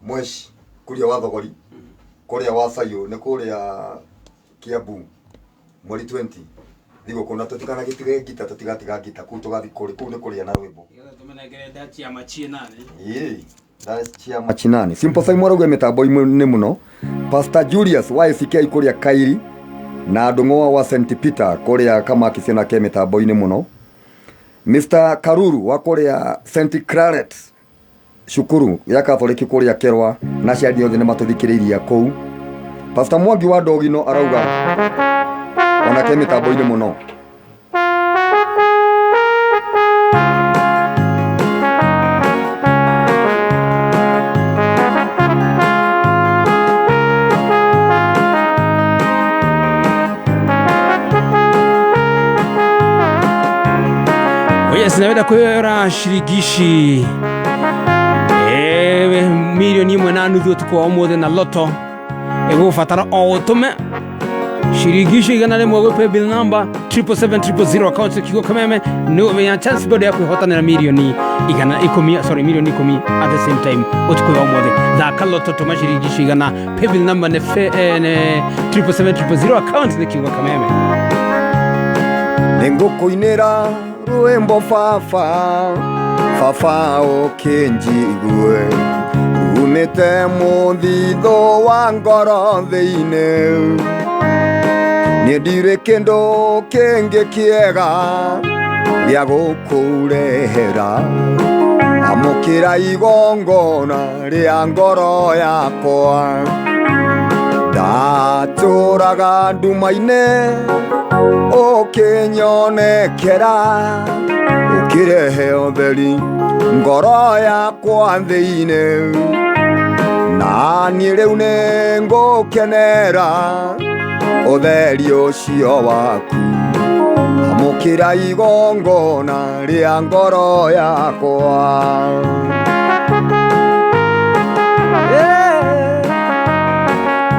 Mweshi kuria wa Thogori, kuria wa Sayũ nĩ kũrĩa Kiambu, mweri 20 thigũkũ, na tũtikanagĩtige ngita, tũtigatiga ngita kũu, tũgathiĩ kũrĩ kũu nĩ kũrĩa na rwĩmbo. Nĩgetha tũmenengere ndaci ya machie nane. Ĩĩ, cia machinani. Simple Simon arauga mĩtambo-inĩ mũno. Pastor Julius wa ACK kũrĩa Kairi na Ndũng'oa wa St Peter kũrĩa Kamaki cianake mĩtambo-inĩ mũno. Mr Karuru wa kũrĩa St Claret cukuru ya Katholiki kũrĩa Kerwa na aciari othe nĩ matũthikĩrĩirie kũu. Pastor Mwangi wa Ndogino arauga onake mĩtambo-inĩ mũno. Oh yes, nawenda kwĩra ciringi 1.5 milioni ũtukũ wa ũmũthĩ na loto ĩgũbatara o ũtũme ciringi icio 100 gwĩ paybill number 777 0 account kiugo kameme nĩ ũmenya chance bado ya kwĩhotanĩra 110,000, sorry, 10,000,000 at the same time ũtukũ wa ũmũthĩ. Thaka loto, tũma ciringi icio 100, paybill number nĩ nĩ 777 0, account nĩ kiugo kameme. Nĩngũkũinĩra rwĩmbo baba, baba ũkĩnjigue, rumĩte mũthithũ wa ngoro thĩinĩ. Niĩ ndirĩ kĩndũ kĩngĩ kĩega gĩa gũkũrehera, amũkĩra igongona rĩa ngoro yakwa. Ndatũraga nduma-inĩ, ũkĩnyonekera, ũkĩrehe ũtheri ngoro yakwa thĩinĩ, na niĩ rĩu nĩ ngũkenera ũtheri ũcio waku. Amũkĩra igongona rĩa ngoro yakwa. Yeah,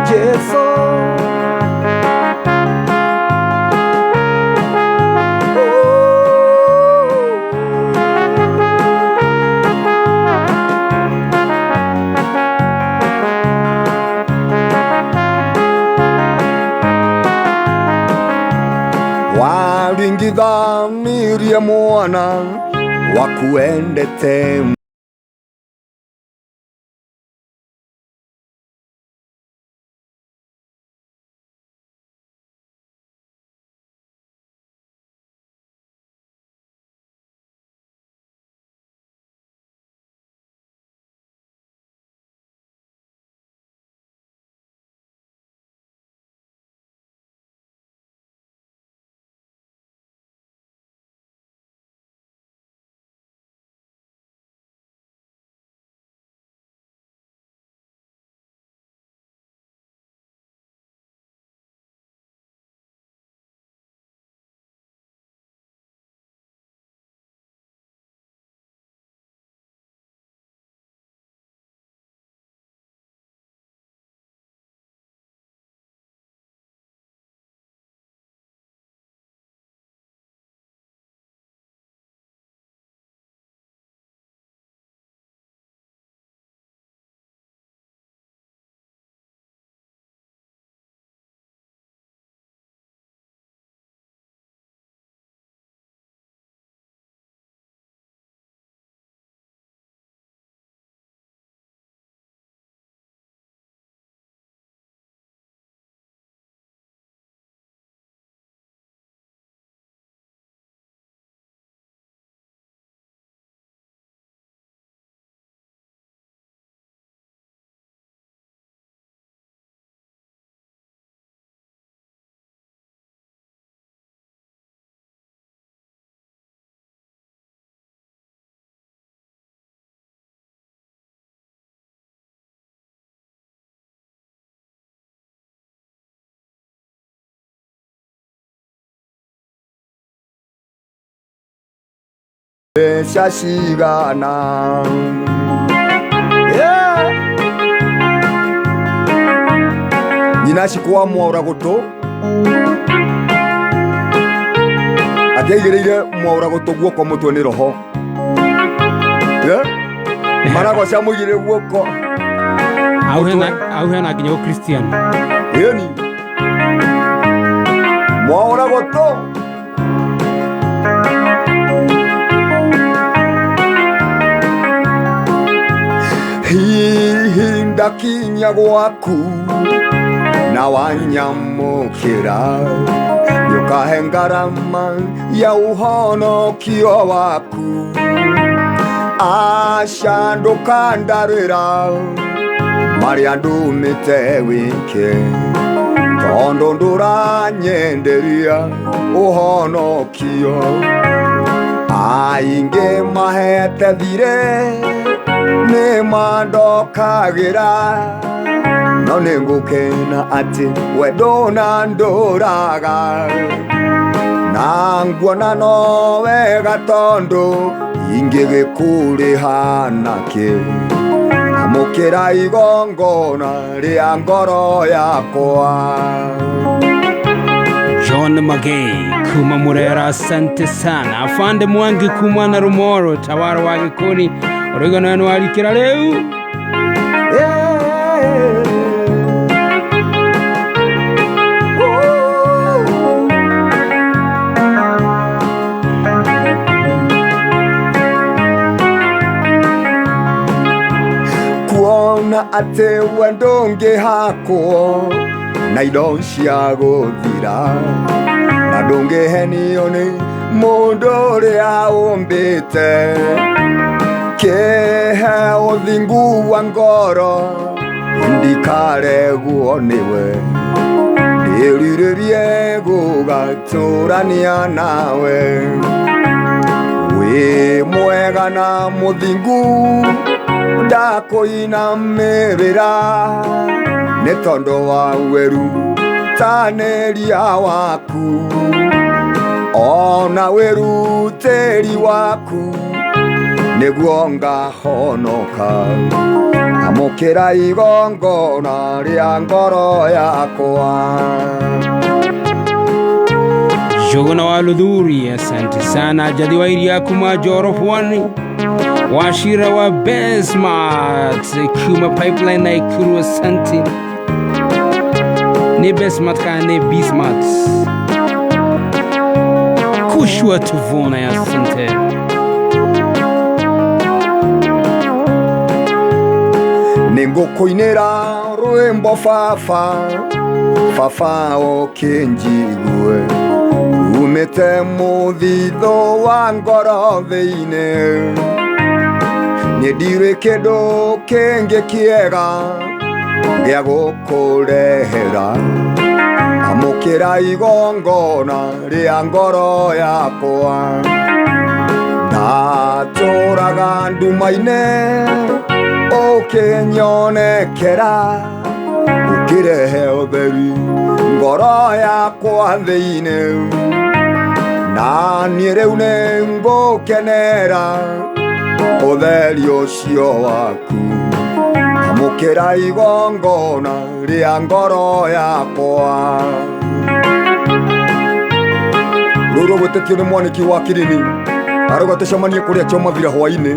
Jesu. Waringithanirie mwana wakuendete. Mbeca cigana? Yeah. Nyina cikwa mwaura gũtũ atiaigĩrĩire mwaura gũtũ guoko mũtwe nĩ roho. Yeah. Marago ciamũigĩrĩire guoko. Hau hena nginya Ũkristiano. Ĩni mwaũra gũtũ. Hihi ndakinya gwaku na wanyamũkĩra, nĩũkahe ngarama ya ũhonokio waku. Aca ndũkandarĩra marĩa ndumĩte wĩke, tondũ ndũranyenderia ũhonokio. Aingĩ mahete thirĩ nĩ mandokagĩra, no nĩngũkena atĩ we ndũnandũraga. Na nguona no wega tondũ ingĩgĩkũrĩha nakĩ. Amũkĩra igongona rĩa ngoro yakwa. John Magei kuma Murera, asante sana. Afande Mwangi kuma na Rumoro tawara wa Gikoni, ũrauga nawe nĩwarikĩra rĩu. Kuona atĩ we ndũngĩhakwo na indo cia gũthira, na ndũngĩhenio nĩ mũndũ ũrĩa ũmbĩte. Kĩhe ũthingu wa ngoro ndikaregwo nĩwe, ndĩrirĩrie gũgatũrania nawe. Wĩ mwega na mũthingu ndakũinamĩrĩra, nĩ tondũ wa weru tanĩria waku. Ona wĩrutĩri waku nĩguo ngahonoka. Amũkĩra igongona rĩa ngoro yakwa. Jogona wa Ludhuri, asante sana. Jadi wa Iria kuma Joro Pwani, Washira wa Besmart kuma Pipeline na Ikuru, asante. Ni Besmart kana ni Bismart. Kushwa tuvona, asante. Nĩngũkũinĩra rwĩmbo baba, baba ũkĩnjigue, rumĩte mũthithũ wa ngoro thĩinĩ. Niĩ ndirĩ kĩndũ kĩngĩ kĩega gĩa gũkũrehera, amũkĩra igongona rĩa ngoro yakwa. Ndatũraga nduma-inĩ ũkĩnyonekera, ũkĩrehe ũtheri ngoro yakwa thĩinĩ. Na niĩ rĩu nĩngũkenera ũtheri ũcio waku. Amũkĩra igongona rĩa ngoro yakwa. Rũrũ gwĩtĩkio nĩ mwanĩki wa Kirini, arauga tũcemanie kũrĩa Choma Villa hwaĩ-inĩ.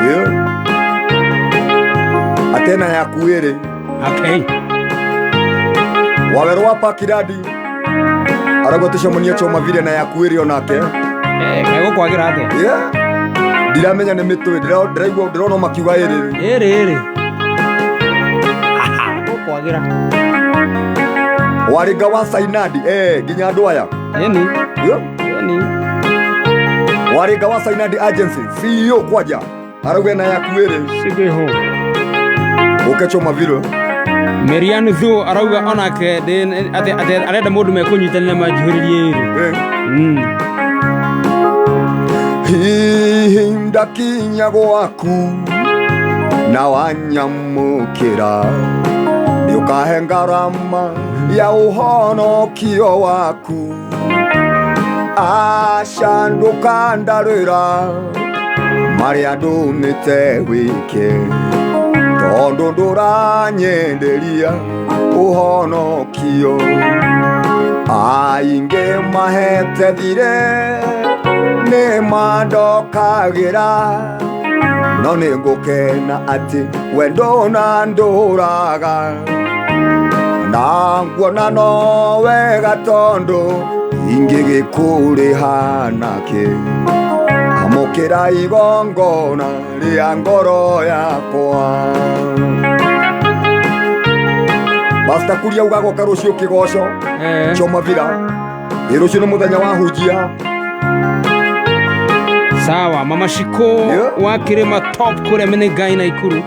Yeah. Atena yaku ĩrĩ. Okay. Wawerũ wa Pakiradi arauga tũcemanie Choma Villa na yaku ĩrĩ onake. Kaĩ gũkwagĩra atĩa? Yeah. Ndiramenya nĩ mĩtwe, ndĩraigua ndĩrona makiuga ĩrĩ. Ĩrĩ ĩrĩ. Gũkwagĩra. Warĩnga wa Sainadi, nginya andũ aya. Ĩni. Yeah. Ĩni. Warĩnga wa Sainadi Agency, CEO kwanja, arauga na yaku ĩrĩ. Cikwĩho. Ũke Choma Villa. Marian Thu arauga onake atĩ arenda mũndũ mekũnyitanĩra manjihũrĩrie ĩrĩ. Hihi ndakinya gwaku na wanyamũkĩra, nĩũkahe ngarama ya ũhonokio waku. Aca ndũkandarĩra marĩa ndũmĩte wĩke, tondũ ndũranyenderia ũhonokio. Aingĩ mahete thirĩ nĩ mandokagĩra, No nĩ ngũkena atĩ wendo na ndũraga na nguona no wega tondũ ingĩgĩkũrĩha nakĩ amũkĩra igongona rĩa ngoro yakwa. Pastor Kuria ugagoka rũciũ kĩgoco Choma Villa. Ĩ rũciũ nĩ mũthenya wa hunjia. Sawa, Mama Shiko wa Kirima Top kũrĩa Menengai na Ikuru.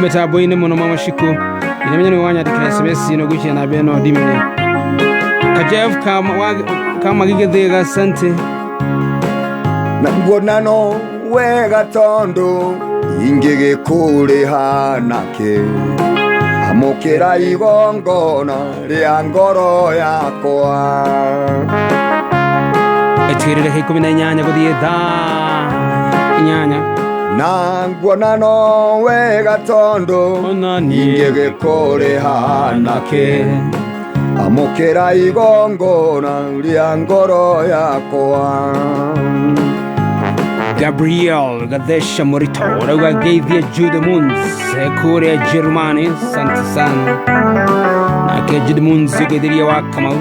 Mĩtambo-inĩ mũno Mama Shiko. Inamenya nĩ wanyandĩkĩra SMS ĩno gwĩciria namba ĩno ndimene. Kajev kama gĩgĩthĩga asante. Na nguona no wega tondũ ingĩgĩkũrĩha nakĩ amũkĩra igongona rĩa ngoro yakwa. Ĩtigĩrĩre 18 gũthiĩ thaa 8. Na nguona no wega tondũ ingĩgĩkũrĩha nakĩ amũkĩra igongona rĩa ngoro yakwa. Gabriel Gadesha Morito arauga ngeithie Jude Munz kũrĩa Jerumani, asante sana. Nake Jude Munz ũgeithirie wa Kamau.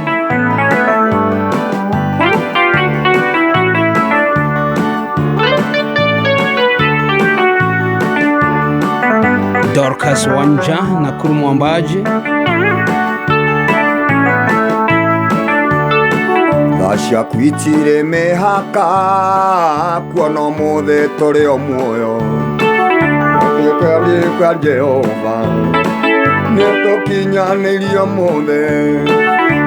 Dorcas Wanja Nakuru Mwambaji. Tha ciaku itirĩ mĩhaka kuona ũmũthĩ tũrĩ o muoyo. Kwa Jehova nĩtũkinyanĩirie ũmũthĩ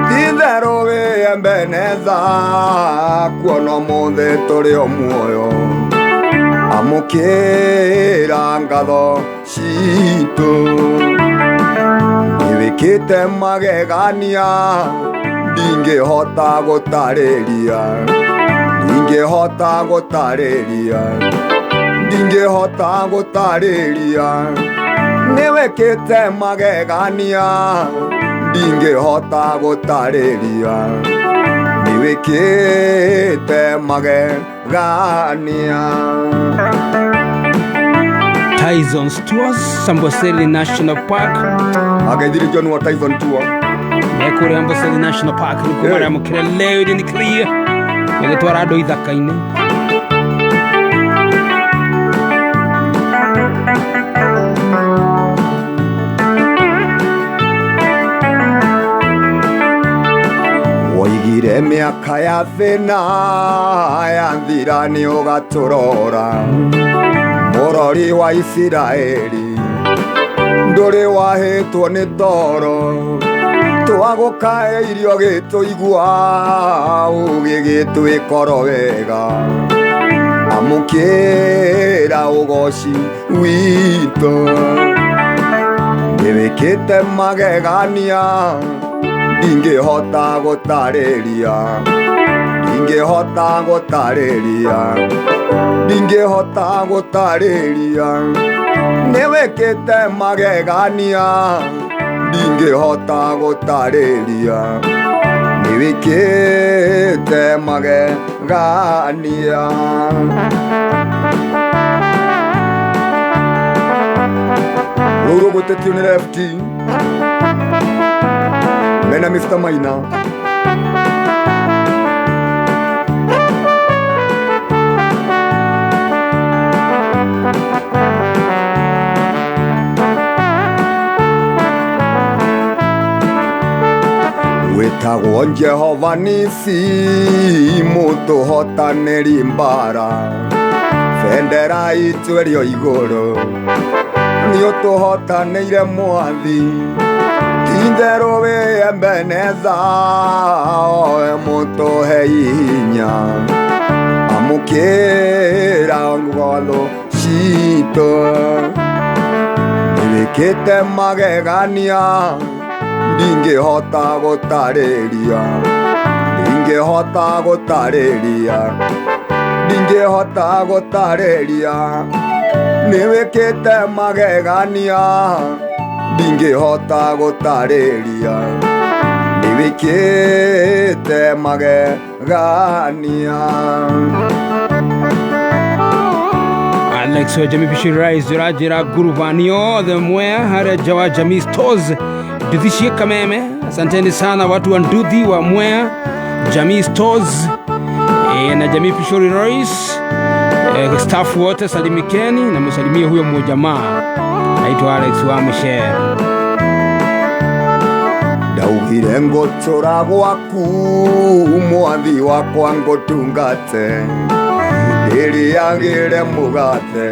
ti-itherũ wĩ Ebeneza kuona ũmũthĩ tũrĩ o muoyo. Amũkĩra ngatho citũ nĩwĩkĩte magegania ndingĩhota gũtarĩria ndingĩhota gũtarĩria ndingĩhota gũtarĩria nĩwĩkĩte magegania ndingĩhota gũtarĩria nĩwĩkĩte magegania. Tyson Tours, Amboseli National Park. Ageithire John wa Tyson Tour. Kũrĩa Amboseli National Park nĩkuo maramũkĩra loud and clear magĩtwara andũ ithaka-inĩ. Woigire mĩaka ya thĩna yathira nĩũgatũrora mũrori wa Isiraeli ndũrĩ wahĩtwo nĩ toro twagũkae irio gĩtũigua ũgĩgĩtwĩkoro wega amũkĩra ũgoci witũ nĩwĩkĩte magegania ndingĩhota gũtarĩria ndingĩhota gũtarĩria ndingĩhota gũtarĩria nĩwĩkĩte magegania ndingĩhota gũtarĩria nĩwĩkĩte magegania. Rũu rũgwĩtĩtio nĩ Lefty mena Mr. Maina. Wĩtagwo Jehova Nisi mũtũhotanĩri mbara bendera itũ ĩrĩ o igũrũ nĩũtũhotanĩire mwathi ti-itherũ wĩ Ebeneza owe mũtũhe hinya amũkĩra ngatho citũ nĩwĩkĩte magegania ndingĩhota gũtarĩria ndingĩhota gũtarĩria ndingĩhota gũtarĩria nĩwĩkĩte magegania ndingĩhota gũtarĩria nĩwĩkĩte magegania. Alex wa Jamii Pishi Rise ũranjĩra ngurubani yothe Mwea harĩa nja wa Jamii Stores nduthi ciĩ Kameme. Asanteni sana watu wa nduthi wa Mwea Jamii Stores na Jamii Pishori Rice, staff wote salimikeni na msalimie huyo mmojamaa naitwa Alex wa Mshe. Ndaugire ngũtũra gwaku mwathi wakwa ngũtungate ndĩrĩagĩre mũgate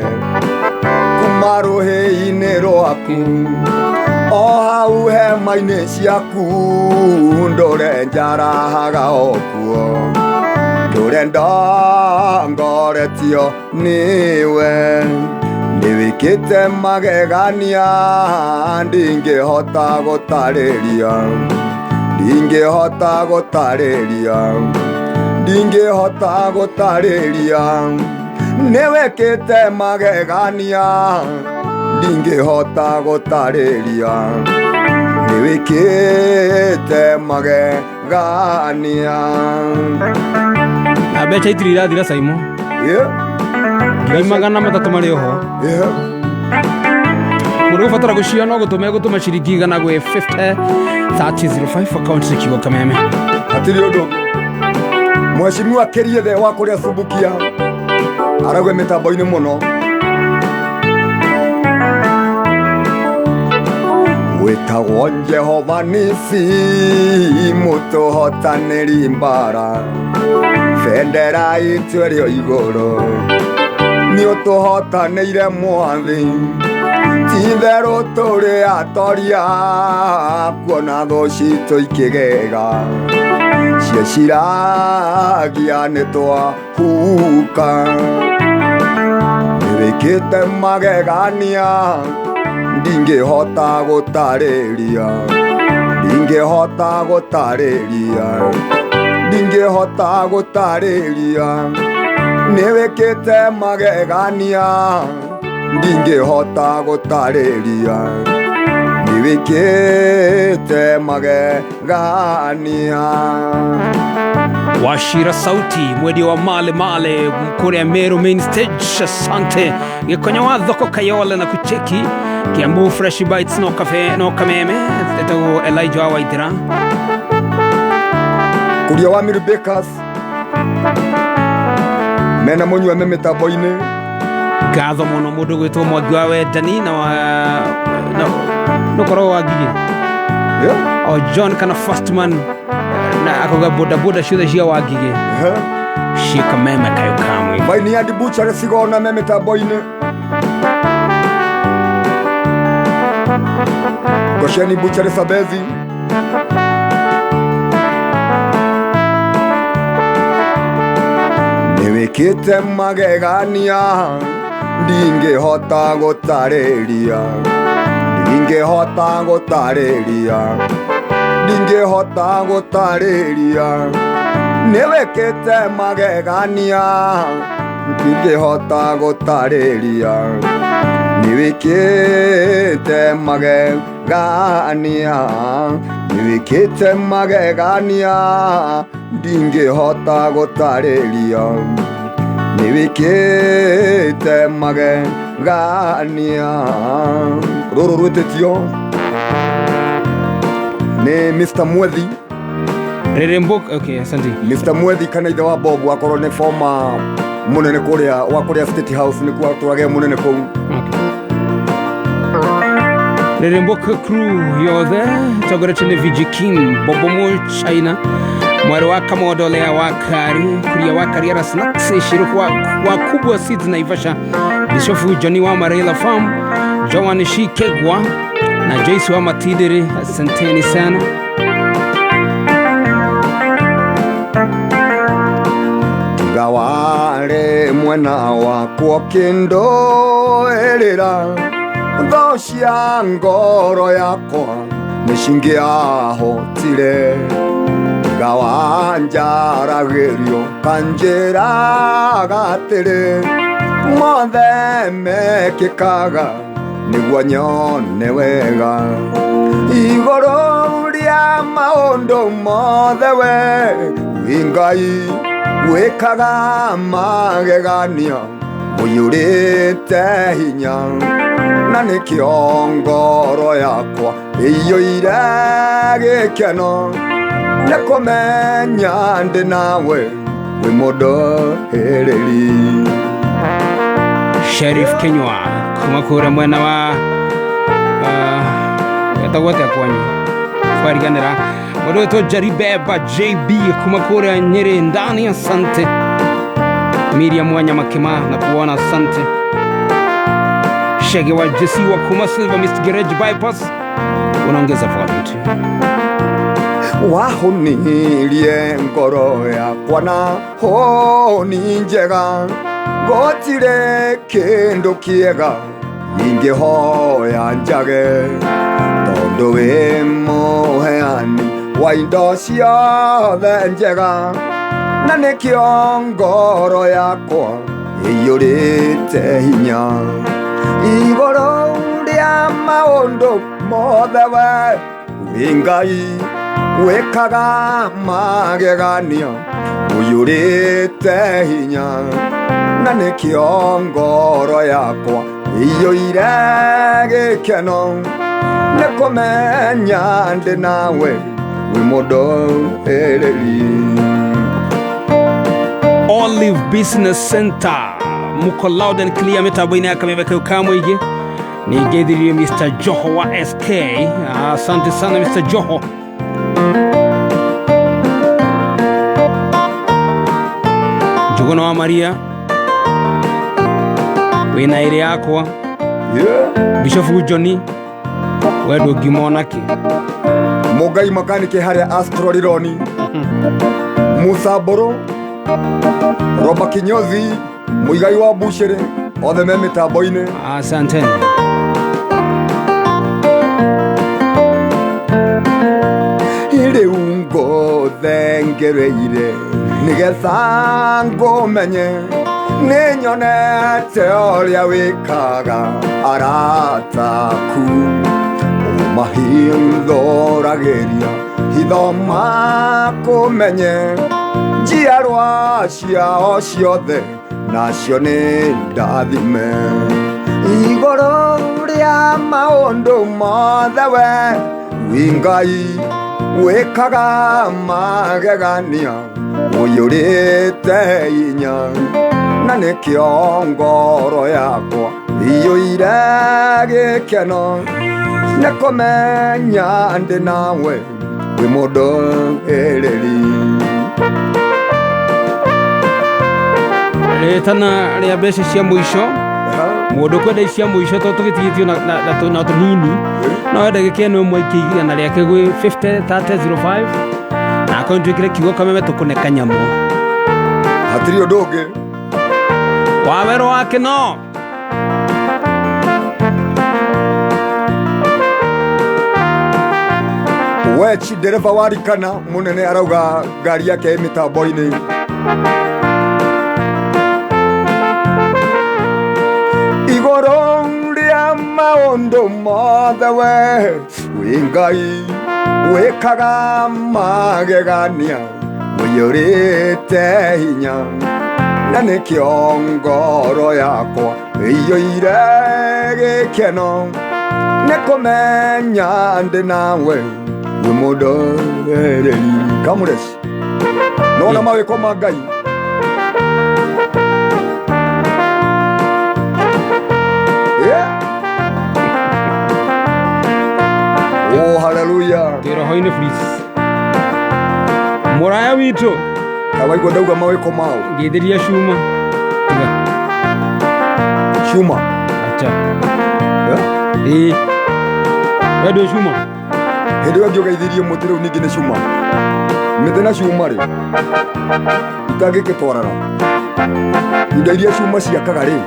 kuma rũhĩ-inĩ rwaku o hau hema-inĩ ciaku ndũre njarahaga o kuo ndũre ndongoretio nĩwe nĩwĩkĩte magegania ndingĩhota gũtarĩria ndingĩhota gũtarĩria ndingĩhota gũtarĩria nĩwĩkĩte magegania ndingĩhota gũtarĩria nĩwĩkĩte magegania. Na mbeca itirĩ irathira Saimo. Yeah. 300 marĩ oho. Yeah. Mũndũ ũbatara gũcia no gũtũma gũtũma ciringi igana gwĩ 50 3005 account nĩ kiugo Kameme. Hatirĩ ũndũ. Mheshimiwa Keriethe wa kũrĩa Subukia aragwe mĩtambo-inĩ mũno. Wĩtagwo Jehova Nisi mũtũhotanĩri mbara bendera itũ ĩrĩ o igũrũ nĩ ũtũhotanĩire mwathi ti-itherũ tũrĩ atoria kuona thũ citũ ikĩgega cieciragia nĩ twahuka nĩwĩkĩte magegania ndingĩhota gũtarĩria ndingĩhota gũtarĩria ndingĩhota gũtarĩria nĩwĩkĩte magegania ndingĩhota gũtarĩria nĩwĩkĩte magegania. Washira Sauti mwendia wa male male kuria Meru main stage, asante. Gĩkonya wa thoko Kayole na kucheki Kiambu Fresh Bites no cafe no Kameme etagwo Elijah wa Waithira kuria wa Miru Bakers mena mũnyua me mĩtambo-inĩ. Ngatho mũno mũndũ gwĩtwo Mwangi wa Wendani na wa no korwo wa Ngigĩ. Yeah. O John kana first man na akoga boda boda ciothe cia wa Ngigĩ ciĩ Kameme kayo kamwe. Vineyard Butchery Sigona me mĩtambo-inĩ. Gosheni Butchery Sabezi. Nĩwĩkĩte magegania ndingĩhota gũtarĩria ndingĩhota gũtarĩria ndingĩhota gũtarĩria nĩwĩkĩte magegania ndingĩhota gũtarĩria nĩwĩkĩte magegania nĩwĩkĩte magegania ndingĩhota gũtarĩria nĩwĩkĩte magegania. Rũrũ rwĩtĩtio nĩ Mr. Mwethi. Rerembok, okay, asante. Mr. Mwethi kana ithe wa Bob wakorwo nĩ former mũnene kũrĩa wa kũrĩa State House nĩkuo atũrage mũnene kũu. Okay. Rerembok crew yothe tongoretio nĩ VG Kim Bobomo China Mwari wa Kamodolea wa Kari Kuria wa Kariara Snacks Shiruku wa Kubwa Seeds Naivasha Bishofu Johnny wa Marela Farm Joan Shikegwa na Joyce wa Matidere, asanteni sana. Tiga wale mwena wakwa kĩndũĩrĩra tho cia ngoro yakwa nĩcingĩahotire tiga wanjaragĩrio kanjĩraga atĩrĩ mothe mekĩkaga nĩguo nyone wega igũrũ rĩa maũndũ mothe we wĩ Ngai wĩkaga magegania Ũiyũrĩte hinya na nĩkĩo ngoro yakwa ĩiyũire gĩkeno nĩ kũmenya ndĩ nawe wĩ mũndũhĩrĩri. Sheriff Kinyua kuma kũrĩa mwena wa etagwo atĩa kwanyu kwariganĩra mũndũ wĩtwo Jaribeba JB kuma kũrĩa Nyĩrĩ ndani, asante. Miriam Wanyama Kima na kuona, asante. Shege wa Jesse wa kuma Silver Mist Garage Bypass unaongeza volume tu. Wahũnirie ngoro yakwa na hũni njega gũtirĩ kĩndũ kĩega ingĩhoya njage tondũ wĩ mũheani wa indo ciothe njega na nĩkĩo ngoro yakwa ĩiyũrĩte hinya igũrũ rĩa maũndũ mothe we wĩ Ngai wĩkaga magegania ũiyũrĩte hinya na nĩkĩo ngoro yakwa ĩiyũire gĩkeno nĩ kũmenya ndĩ nawe wĩ mũndũhĩrĩri. Olive Business Center muko loud and clear mitambo-inĩ ya kameme kau ka mũingĩ. Nĩngeithirie Mr. Joho wa SK, asante sana Mr. Joho. Njũgũna wa Maria wĩna ĩrĩ yakwa. Yeah. Bishop Johnny we ndũngimona kĩ. Mũngai makanike harĩa Astro Rironi Musa Mbũrũ Roba Kinyozi Mũigai wa Bucĩrĩ othe me mĩtambo-inĩ. Asanteni. Rĩu ngũthengereire nĩgetha ngũmenye nĩ nyonete ũrĩa wĩkaga arata aku ũmahithũragĩria hitho makũmenye njiarwa ciao ciothe nacio nĩ ndathime igũrũ rĩa maũndũ mothe we wĩ Ngai wĩkaga magegania ũiyũrĩte hinya na nĩkĩo ngoro yakwa ĩiyũire gĩkeno nĩ kũmenya ndĩ nawe wĩ mũndũhĩrĩri. Rĩtana rĩa mbeca cia mũico mũndũ kwenda cia mũico to tũgĩtigĩtio na tũnini no ndagĩka ĩno ĩmwe ikia igana rĩake gwĩ 50 30 05 na akorwo nĩtwĩkĩre kiugo kameme tũkũne kanyamũ. Hatirĩ ũndũ ũngĩ. Wawerũ wake no Wechi ndereba wa Rikana mũnene arauga ngari yake ĩ mĩtambo-inĩ. Igũrũ rĩa maũndũ mothe we wĩ Ngai wĩkaga magegania ũiyũrĩte hinya na nĩkĩo ngoro yakwa ĩiyũire gĩkeno nĩ kũmenya ndĩ nawe wĩ mũndũhĩrĩri. Kamũreci nona mawĩko ma Ngai. Yeah. Oh, hallelujah. Twĩ roho-inĩ please. Mũraya witũ Kawaigua ndauga mawĩko mao ngĩthĩria cuma tiga cuma. Acha. Yeah. Ĩĩ we ndwĩ cuma. Hĩndĩ ĩyo ngĩũgeithirie mũtĩ rĩu ningĩ nĩ cuma mĩtĩ na cuma rĩ itangĩkĩtwarana indo iria cuma ciakaga rĩ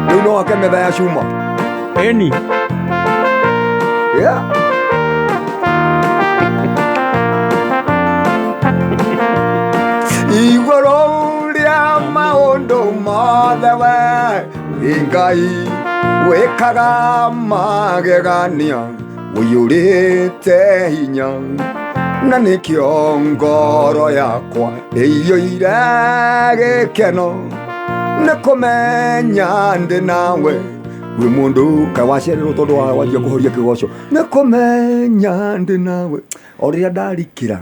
rĩu no wake metha ya cuma. Ĩni. Yeah. Igũrũ rĩa maũndũ mothe we wĩ Ngai wĩkaga magegania ũiyũrĩte hinya na nĩkĩo ngoro yakwa ĩiyũire gĩkeno Nĩ kũmenya ndĩ nawe wĩ mũndũ kaĩ wacererwo tondũ wanjia kũhoria kĩgoco. Nĩ kũmenya ndĩ nawe o rĩrĩa ndarikĩra.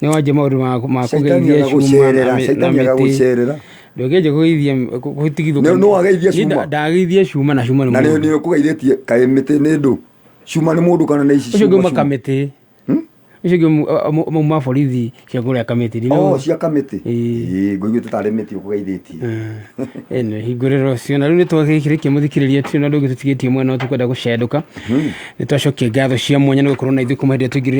Nĩ wanjia maũndũ ma Shaitani kũgeithia cuma agagũcerera, na shaitani mĩtĩ. Agagũcerera. Ndũngĩanjia kũgeithia gũtigithũkania. Nĩ wageithia Niĩ cuma? Ndageithia cuma na cuma nĩ Na nĩ mũndũ. nĩ ũkũgeithĩtie kaĩ mĩtĩ nĩ ndũ cuma nĩ mũndũ kana nĩ ici Ũcio ũngĩ cuma uma cuma? kamĩtĩ. Ũcio ũngĩ mauma borithi cia kũrĩa kamĩtĩ. Oh, cia kamĩtĩ. Ĩĩ. Ĩĩ, ngũiguĩte tarĩ mĩtĩ ũkũgeithĩtie. Ĩno hingũrĩro cio na rĩu nĩ twagĩkĩrĩkia mũthikĩrĩria tũtirĩ na ũndũ ũngĩ tũtigĩtie mwena ũyũ tũkwenda gũcendũka. Nĩ twacokia ngatho cia mwanya nĩ gũkorwo na ithuĩ kuma hĩndĩ ĩrĩa tũingĩrire.